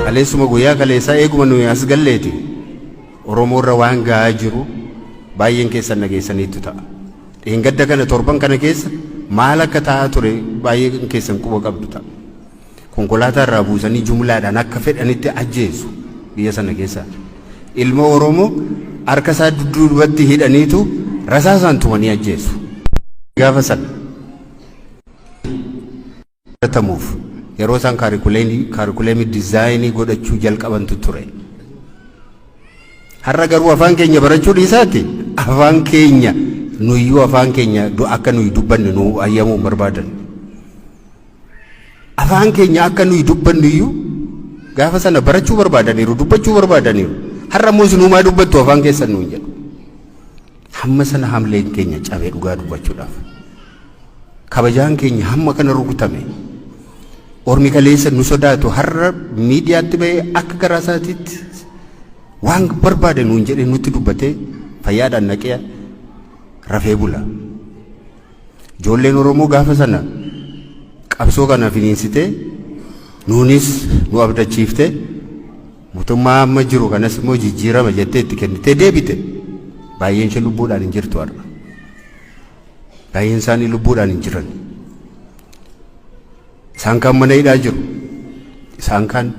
Kaleessuma guyyaa kaleessaa eeguma nuyi as galleeti Oromoorra waan ga'aa jiru baay'een keessan dhageessaniittu ta'a. Dheengadda kana torban kana keessa maal akka ta'aa ture baay'een keessan quba qabdu ta'a. Konkolaataa irraa buusanii jumlaadhaan akka fedhanitti ajjeesu biyya sana keessa. Ilma Oromoo harka isaa dudduubatti hidhaniitu rasaasaan tumanii ajjeesu. Gaafa sana baratamuuf yeroo isaan kaarikuleemii dizaayinii godhachuu jalqabantu ture. Har'a garuu afaan keenya barachuu dhiisaati afaan keenya nuyyuu afaan keenya akka nuyi dubbanne nu hayyamuu hin barbaadan. Afaan keenya akka nuyi dubbannu iyyuu gaafa sana barachuu barbaadaniiru, dubbachuu barbaadaniiru. Har'a immoo isinumaa dubbattu afaan keessan nuun jedhu. Hamma sana hamleen keenya cabee dhugaa dubbachuudhaaf. Kabajaan keenya hamma kana rukutame. Ormi kaleessa nu sodaatu har'a miidiyaatti bahee akka garaa isaatiitti waan barbaade nuun jedhee nutti dubbatee fayyaadhaan naqee rafee bula. Ijoolleen Oromoo gaafa sana qabsoo kana finiinsitee nuunis nu abdachiiftee mootummaa amma jiru kanas immoo jijjiirama jettee itti kennitee deebite. Baay'een ishee lubbuudhaan hin jirtu har'a. Baay'een isaanii lubbuudhaan hin jiran. Isaan kaan mana hidhaa jiru. Isaan kaan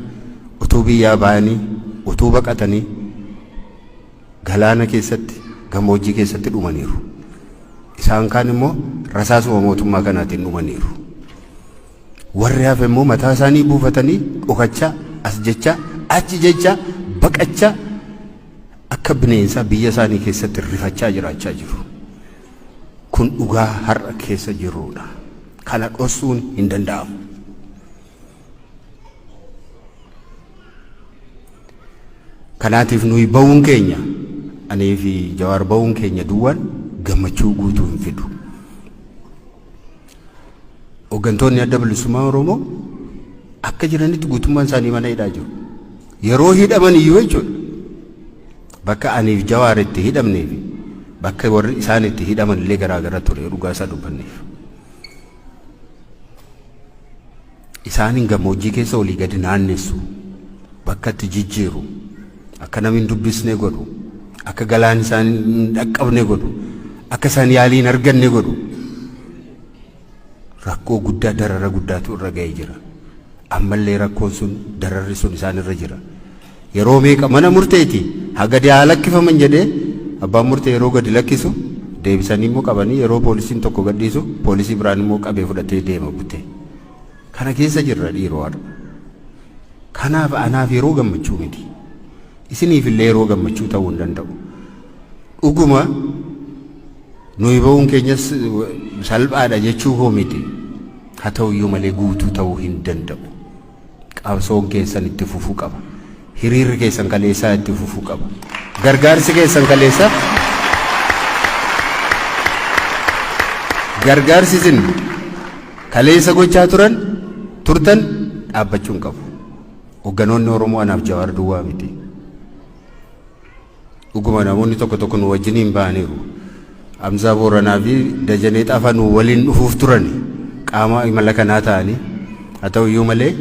utuu biyyaa ba'anii utuu baqatanii galaana keessatti gammoojjii keessatti dhumaniiru. Isaan kaan immoo rasaasuma mootummaa kanaatiin dhumaniiru. Warri hafe immoo mataa isaanii buufatanii dhokachaa as jechaa achi jechaa baqachaa akka bineensaa biyya isaanii keessatti rifachaa jiraachaa jiru. Kun dhugaa har'a keessa jirrudha. Kana dhossuun hin danda'amu. Kanaatiif nuyi ba'uun keenya anii fi Jawaar ba'uun keenya duwwaan gammachuu guutuu hin fidu. Hooggantoonni adda bilisummaa Oromoo akka jiranitti guutummaan isaanii mana hidhaa jiru. Yeroo hidhaman iyyuu jechuudha. Bakka aniif Jawaar itti hidhamnee fi bakka warri isaan itti hidhaman illee garaagara ture dhugaa isaa dubbanneef. Isaaniin gammoojjii keessa olii gadi naannessu, bakka itti jijjiiru, akka namni hin dubbisne godhu, akka galaan isaan hin dhaqqabne godhu, akka isaan yaalii hin arganne godhu. Rakkoo guddaa darara guddaatu irra ga'ee jira. Ammallee rakkoon sun dararri sun isaan irra jira. Yeroo meeqa mana murteeti haa gadi haa lakkifaman jedhee abbaan murtee yeroo gadi lakkisu deebisanii immoo qabanii yeroo poolisiin tokko gadhiisu poolisii biraan immoo qabee fudhatee deema butee. Kana keessa jirra dhiiroo har'a. Kanaaf anaaf yeroo gammachuu miti. Isiniif illee yeroo gammachuu ta'uu hin danda'u. Dhuguma nuyi ba'uun keenyas salphaadha jechuu koo miti. Haa ta'u iyyuu malee guutuu ta'uu hin danda'u. Qabsoon keessan itti fufuu qaba. Hiriirri keessan kaleessaa itti fufuu qaba. Gargaarsi keessan kaleessaa gargaarsi isin kaleessa gochaa turan turtan dhaabbachuu hin qabu. Hogganoonni Oromoo anaaf Jawaar duwwaa miti. Dhuguma namoonni tokko tokko nu wajjiniin ba'aniiru. Hamzaa Booranaa fi Dajanee Xaafaa nu waliin dhufuuf turani qaama imala kanaa ta'anii. Haa ta'u iyyuu malee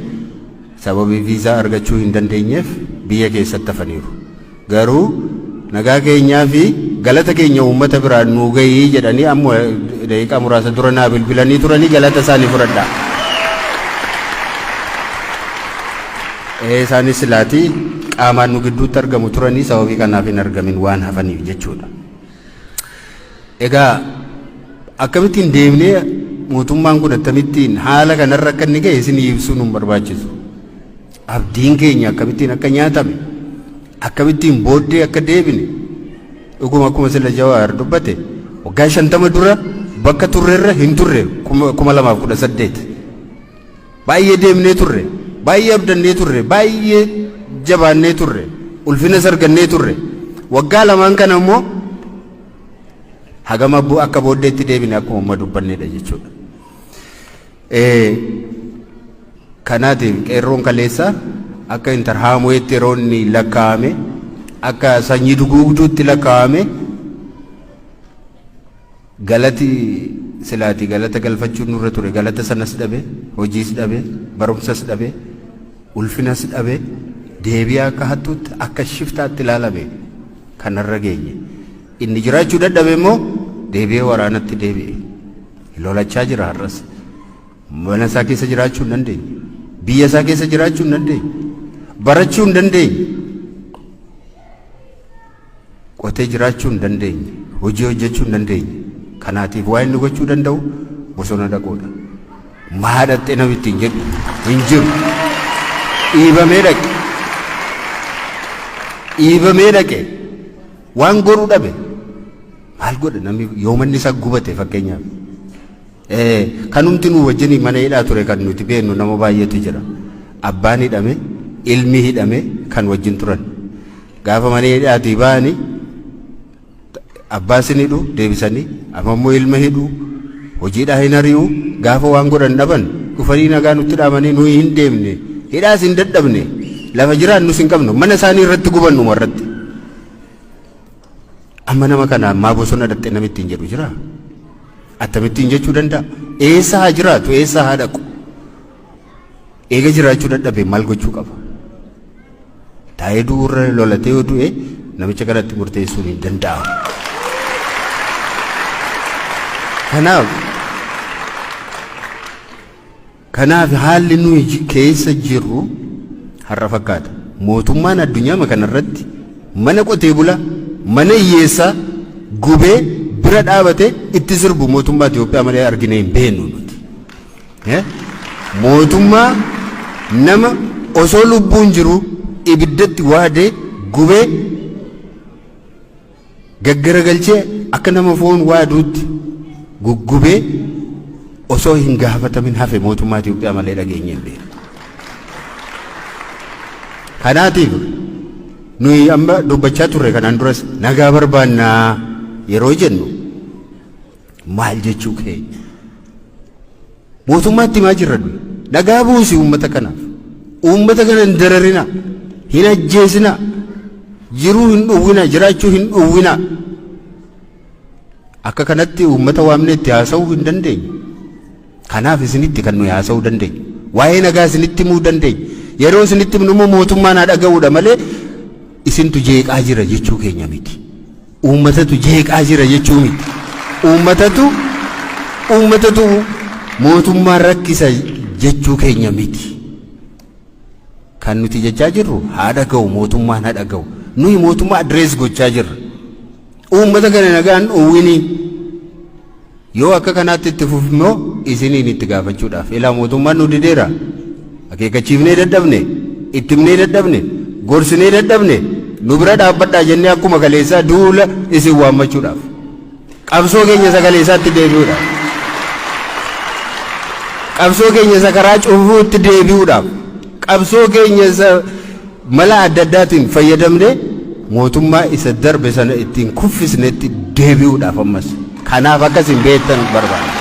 sababii viizaa argachuu hin dandeenyeef biyya keessatti hafaniiru. Garuu nagaa keenyaa fi galata keenya uummata biraan nuu gahii jedhanii amma daqiiqaa muraasa dura naa bilbilanii turanii galata isaanii fudhadhaa. Isaanis silaatii qaamaan nu gidduutti argamu turanii sababii kanaaf hin argamin waan hafaniif jechuudha. Egaa akkamittiin deemnee mootummaan kun akkamittiin haala kanarra akka inni ga'e isinii ibsuun hin barbaachisu. Abdiin keenya akkamittiin akka nyaatame akkamittiin booddee akka deebine dhuguma akkuma sila Jawaar dubbate waggaa 50 dura bakka turrerra hin turre 2018. Baay'ee deemnee turre, baay'ee abdannee turre, baay'ee jabaannee turre, ulfinas argannee turre. Waggaa lamaan kana immoo hagam akka booddeetti deebine akkuma amma dubbannedha jechuudha. Kanaatiif qeerroon kaleessa akka intarhaamuweetti yeroo inni lakkaa'ame akka sanyii duguugduutti lakkaa'ame Galati silaati galata galfachuun nurra ture galata sanas dhabe, hojiis dhabe, barumsas dhabe, ulfinas dhabe. Deebi'ee akka hattuutti, akka shiftaatti ilaalame kanarra geenye. Inni jiraachuu dadhabe immoo deebi'ee waraanatti deebi'e. Lolachaa jira har'as. Mana isaa keessa jiraachuu hin dandeenye. Biyya isaa keessa jiraachuu hin dandeenye. Barachuu hin dandeenye. Qotee jiraachuu hin dandeenye. Hojii hojjechuu hin dandeenye. Kanaatiif waa inni gochuu danda'u bosona dhaquudha. Maa dhaqxee namni ittiin jedhu hin jiru. Dhiibamee dhaqe. Dhiibamee dhaqe. Waan godhu dhabe. Maal godha namni yoo manni isaa gubate fakkeenyaaf. Kanumti nu wajjin mana hidhaa ture kan nuti beeknu nama baay'eetu jira. Abbaan hidhame, ilmi hidhame kan wajjin turan. Gaafa mana hidhaatii ba'anii abbaa sin hidhu deebisanii, amma immoo ilma hidhu, hojiidhaa hin ari'u, gaafa waan godhan dhaban dhufanii nagaa nutti dhaamanii nuyi hin deemne, hidhaas hin dadhabne, lafa jiraannus hin qabnu, mana isaanii irratti gubannu irratti. Amma nama kana ammaa bosona dhaqxe namni ittiin jedhu jira? Akkamittiin jechuu danda'a? Eessa haa jiraatu? Eessa haa dhaqu? Eega jiraachuu dadhabe maal gochuu qaba? Taa'ee du'uurra lolatee yoo du'e namicha kanatti murteessuun hin danda'amu. Kanaaf haalli nuyi keessa jirru har'a fakkaata. Mootummaan addunyaa kanarratti mana qotee bulaa, mana hiyyeessaa gubee bira dhaabatee itti sirbu mootummaa Itoophiyaa malee arginee hin beeknu nuti. Mootummaa nama osoo lubbuun jiru ibiddatti waadee gubee gaggaragalchee akka nama foon waaduutti guggubee osoo hin gaafatamin hafe mootummaa Itoophiyaa malee dhageenye hin beeknu. Kanaatiif nuyi amma dubbachaa turre kanaan duras nagaa barbaannaa yeroo jennu maal jechuu keenya? Mootummaatti himaa jirra nuyi. Nagaa buusi uummata kanaaf. Uummata kana hin dararina. Hin ajjeesina. Jiruu hin dhowwina. Jiraachuu hin dhowwina. Akka kanatti uummata waamnee itti haasa'uu hin dandeenyu. Kanaaf isinitti kan nuyi haasa'uu dandeenyu. Waa'ee nagaa isinitti himuu dandeenya. Yeroo isinitti himnu immoo mootummaan haa dhaga'uudha malee isintu jeeqaa jira jechuu keenya miti. Uummatatu jeeqaa jira jechuu miti. Uummatatu mootummaa rakkisa jechuu keenya miti. Kan nuti jechaa jirru haa dhaga'u, mootummaan haa dhaga'u. Nuyi mootummaa address gochaa jirra. Uummata kana nagaan dhowwinii. Yoo akka kanaatti itti fufimmoo isiniin itti gaafachuudhaaf. Ilaa mootummaan nu dideera. Akeekkachiifnee dadhabne, itti himnee dadhabne, gorsinee dadhabne, nu bira dhaabbadhaa jennee akkuma kaleessaa duula isin waammachuudhaaf. Qabsoo keenya isa kaleessaatti deebi'uudhaaf. Qabsoo keenya isa karaa cufuutti deebi'uudhaaf. Qabsoo keenya isa mala adda addaatiin fayyadamnee mootummaa isa darbe sana ittiin kuffisnetti deebi'uudhaaf ammas. Kanaaf akkasin beektan barbaada.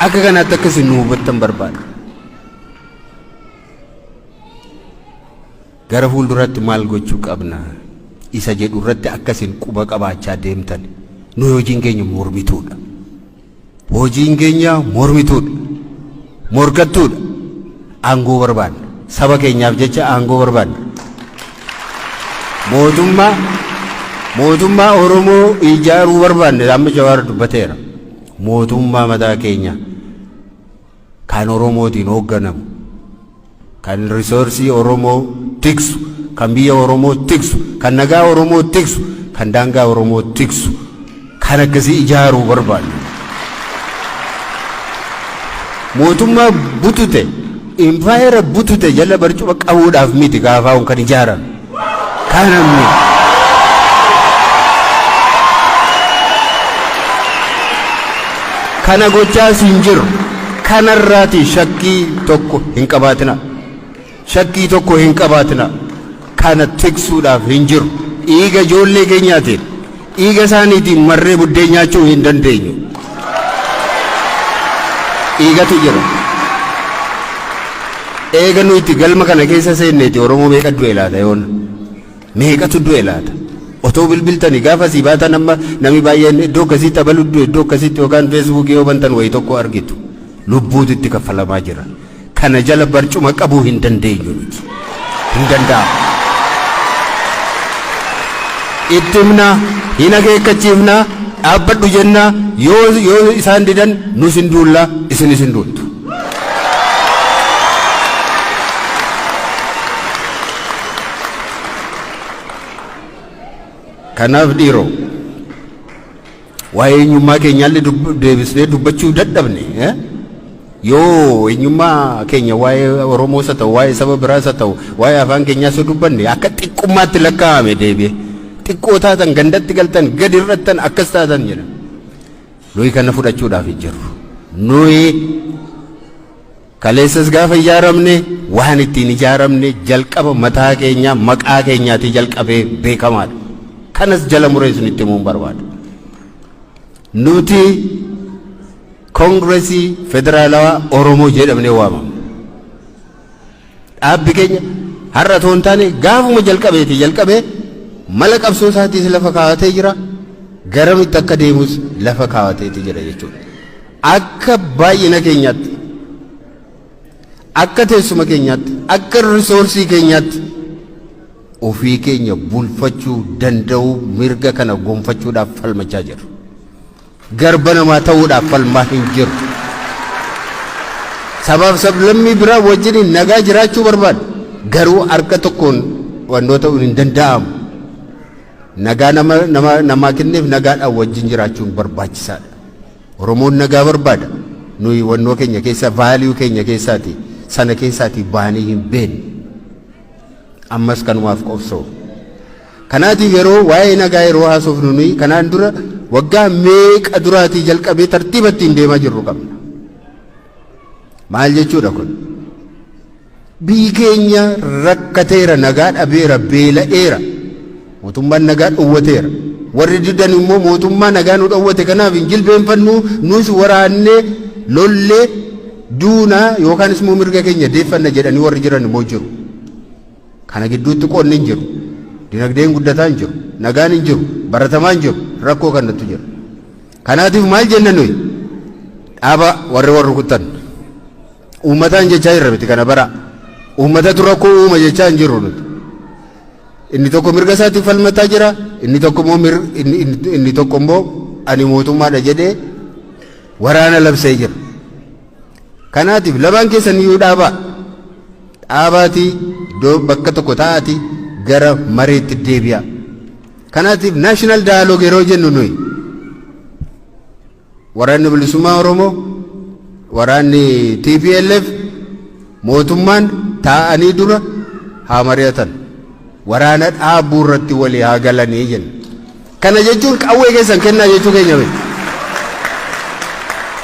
Akka kanaatti akkasin nu hubattan barbaada. Gara fuulduraatti maal gochuu qabna isa jedhu irratti akkasin quba qabaachaa deemtan. Nuyi hojiin keenya mormituudha. Hojiin keenya mormituudha. Morkattuudha. Aangoo barbaanna. Saba keenyaaf jecha aangoo barbaanna. Mootummaa Oromoo ijaaruu barbaanne, amma Jawaar dubbateera. Mootummaa mataa keenya kan Oromootiin hoogganamu, kan resource Oromoo tiksu, kan biyya Oromoo tiksu, kan nagaa Oromoo tiksu, kan daangaa Oromoo tiksu, kan akkasii ijaaruu barbaanne. Mootummaa butute, impaayera butute jala barcuma qabuudhaaf miti gaafaa'uun kan ijaarame. Kana miti. Kana gochaas hin jiru. Kanarraati shakkii tokko hin qabaatina. Shakkii tokko hin qabaatina. Kana tiksuudhaaf hin jiru. Dhiiga ijoollee keenyaatiin, dhiiga isaaniitiin marree buddeen nyaachuu hin dandeenyu. Dhiigatu jira. Eega nuti galma kana keessa seenneeti Oromoo meeqa du'e laata yoona? Meeqatu du'e laata? Otoo bilbiltanii gaafa asii baatan amma namni baay'een iddoo akkasiitti abalu du'e, iddoo akkasiitti yookaan Feesbuukii yoo bantan wayii tokko argitu. Lubbuutu itti kaffalamaa jira. Kana jala barcuma qabuu hin dandeenyu nuti. Hin danda'amu. Itti himna, hin akeekkachiifna, dhaabbadhu jenna, yoo isaan didan nus hin duulla, isinis hin duultu. Kanaaf dhiiroo, waa'ee eenyummaa keenyaallee deebisnee dubbachuu dadhabne. Yoo eenyummaa keenya, waa'ee Oromoos haa ta'u, waa'ee saba biraas haa ta'u, waa'ee afaan keenyaas yoo dubbanne, akka xiqqummaatti lakkaa'ame deebi'e. Xiqqoo taatan, gandatti galtan, gadi hir'attan, akkas taatan jedha. Nuyi kana fudhachuudhaaf hin jirru. Nuyi kaleessas gaafa ijaaramne, waan ittiin ijaaramne jalqaba mataa keenya, maqaa keenyaatii jalqabee beekamaadha. Kanas jala muree isinitti himuun barbaada. Nuti Koongiresii Federaalawaa Oromoo jedhamnee waamamna. Dhaabbi keenya har'a otoo hin taane gaafuma jalqabeeti jalqabee mala qabsoo isaatiis lafa kaawwatee jira. Garamitti akka deemus lafa kaawwateeti jira jechuudha. Akka baay'ina keenyaatti, akka teessuma keenyaatti, akka resource keenyaatti ofii keenya bulfachuu danda'u, mirga kana gonfachuudhaaf falmachaa jiru. Garba namaa ta'uudhaaf falmaa hin jiru. Sabaaf sablammii biraa wajjin nagaa jiraachuu barbaada. Garuu harka tokkoon wannoo ta'uun hin danda'amu. Nagaa nama nama namaa kenneef nagaadhaan wajjin jiraachuun barbaachisaadha. Oromoon nagaa barbaada. Nuyi wannoo keenya keessa, value keenya keessaati, sana keessaati baanii hin beekne. Ammas kanumaaf qobsoo. Kanaatiif yeroo waa'ee nagaa yeroo haasofnu, nuyi kanaan dura waggaa meeqa duraatii jalqabee tartiiba ittiin deemaa jirru qabna. Maal jechuudha kun? Biyyi keenya rakkateera, nagaa dhabeera, beela'eera. Mootummaan nagaa dhowwateera. Warri didan immoo mootummaa nagaa nu dhowwate kanaaf hin jilbeenfannu, nus waraannee lollee duunaa yookaan immoo mirga keenya deeffanna jedhanii warri jiran immoo jiru. Kana gidduutti qonni hin jiru. Dinagdeen guddataa hin jiru. Nagaan hin jiru. Baratamaa hin jiru. Rakkoo kanatu jira. Kanaatiif maal jenna nuyi? Dhaaba warri warri kuttan. Uummataan jechaa jirra miti kana bara. Uummatatu rakkoo uuma jechaa hin jirru nuti. Inni tokko mirga isaatiif falmataa jira. Inni tokko immoo ani mootummaadha jedhee waraana labsee jira. Kanaatiif lamaan keessan iyyuu dhaabaa. Dhaabaatii iddoo bakka tokko taa'aatii gara mareetti deebi'a. Kanaatiif national dialogue yeroo jennu, nuyi waraanni bilisummaa Oromoo, waraanni TPLF, mootummaan taa'anii dura haa mari'atan. Waraana dhaabuu irratti walii haa galanii jenna. Kana jechuun qawwee keessan kennaa jechuu keenya miti.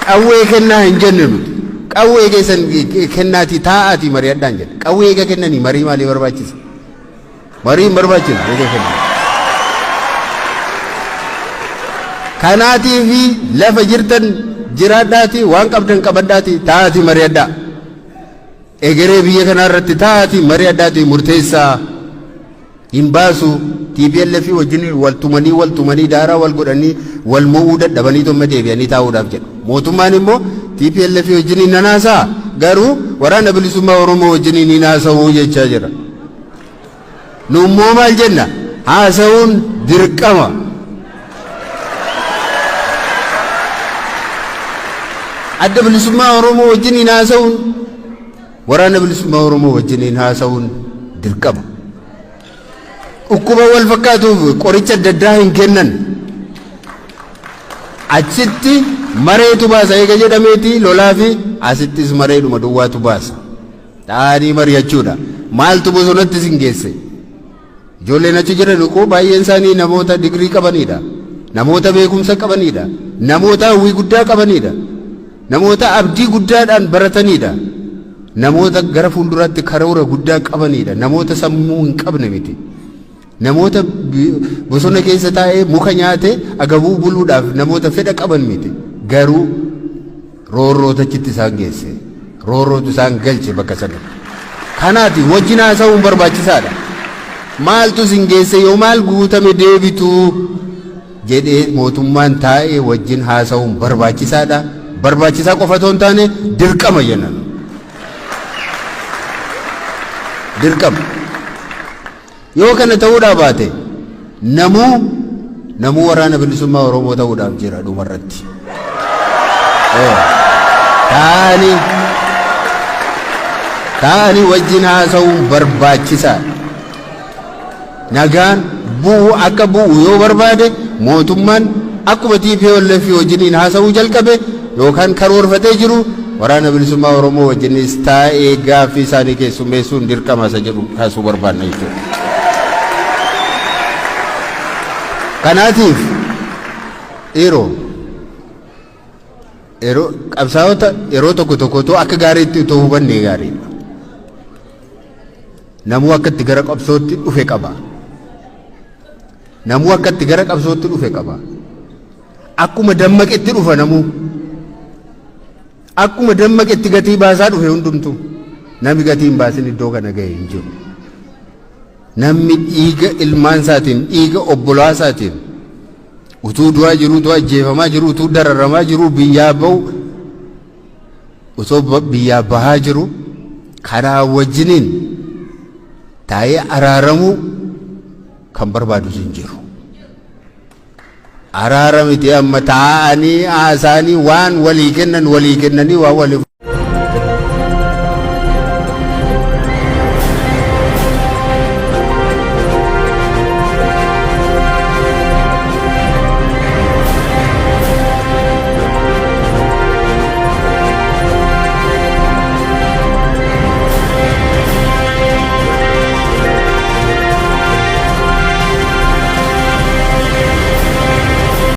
Qawwee kennaa hin jenne nuti. Qawwee keessan kennaatii taa'aatii mari'adhaan jenna. Qawwee eega kennanii marii maalii barbaachisa? Marii hin barbaachisu eega kennan. Kanaatiifi lafa jirtan jiraadhaatii, waan qabdan qabadhaatii, taa'aatii mari'adhaa. Egeree biyya kanaa irratti taa'aatii mari'adhaatii murteessaa. Hin baasu. TPLF wajjin wal tumanii, wal tumanii, daaraa wal godhanii, wal mo'uu dadhabanii tomma deebi'anii taa'uudhaaf jedhu. Mootummaan immoo TPLF wajjin hin naasa'a, garuu waraana bilisummaa Oromoo wajjin hin haasa'uu jechaa jira. Nu immoo maal jenna? Haasa'uun dirqama. Adda bilisummaa Oromoo wajjin hin haasa'uun, waraana bilisummaa Oromoo wajjin hin haasa'uun dirqama. Dhukkuba wal fakkaatuuf qoricha adda addaa hin kennan. Achitti mareetu baasa eega jedhameeti lolaa fi asittis mareedhuma duwwaatu baasa. Ta'anii mari'achuudha. Maaltu bosonatti isin geesse? Ijoolleen achi jiran koo baay'een isaanii namoota digirii qabanidha. Namoota beekumsa qabanidha. Namoota hawwii guddaa qabanidha. Namoota abdii guddaadhaan baratanidha. Namoota gara fuulduraatti karoora guddaa qabanidha. Namoota sammuu hin qabne miti. Namoota bosona keessa taa'ee muka nyaate agabuu buluudhaaf namoota fedha qaban miti. Garuu roorroota achitti isaan geesse. Roorrootu isaan galche bakka sana. Kanaati wajjin haasa'uun barbaachisaadha. Maaltu isin geesse, yoo maal guutame deebitu jedhee mootummaan taa'ee wajjin haasa'uun barbaachisaadha. Barbaachisaa qofa otoo hin taane dirqama jenna. Dirqama. Yoo kana ta'uudhaa baate namuu namuu waraana bilisummaa Oromoo ta'uudhaaf jira dhumarratti. Taa'anii taa'anii wajjin haasa'uun barbaachisaadha. Nagaan bu'u akka bu'u yoo barbaade mootummaan akkuma TPLF wajjiniin haasa'uu jalqabe yookaan karoorfatee jiru waraana bilisummaa Oromoo wajjinis taa'ee gaaffii isaanii keessummeessuun dirqama isa jedhu kaasuu barbaanna jechuudha. Kanaatiif dhiiroo yeroo qabsaa'ota yeroo tokko tokko akka gaariitti otoo hubannee gaariidha. Namuu akka itti gara qabsootti dhufe qaba. Namuu akka itti gara qabsootti dhufe qaba. Akkuma dammaqetti dhufa namuu. Akkuma dammaqetti gatii baasaa dhufe hundumtu. Namni gatii hin baasin iddoo kana ga'e hin jiru. Namni dhiiga ilmaan isaatiin, dhiiga obbolaa isaatiin utuu du'aa jiru, utuu ajjeefamaa jiru, utuu dararamaa jiru, biyyaa ba'u, osoo biyyaa bahaa jiru karaa wajjiniin taa'ee araaramuu kan barbaadu hin jiru. Araara miti, amma taa'anii haasa'anii waan walii kennan walii kennanii waan walii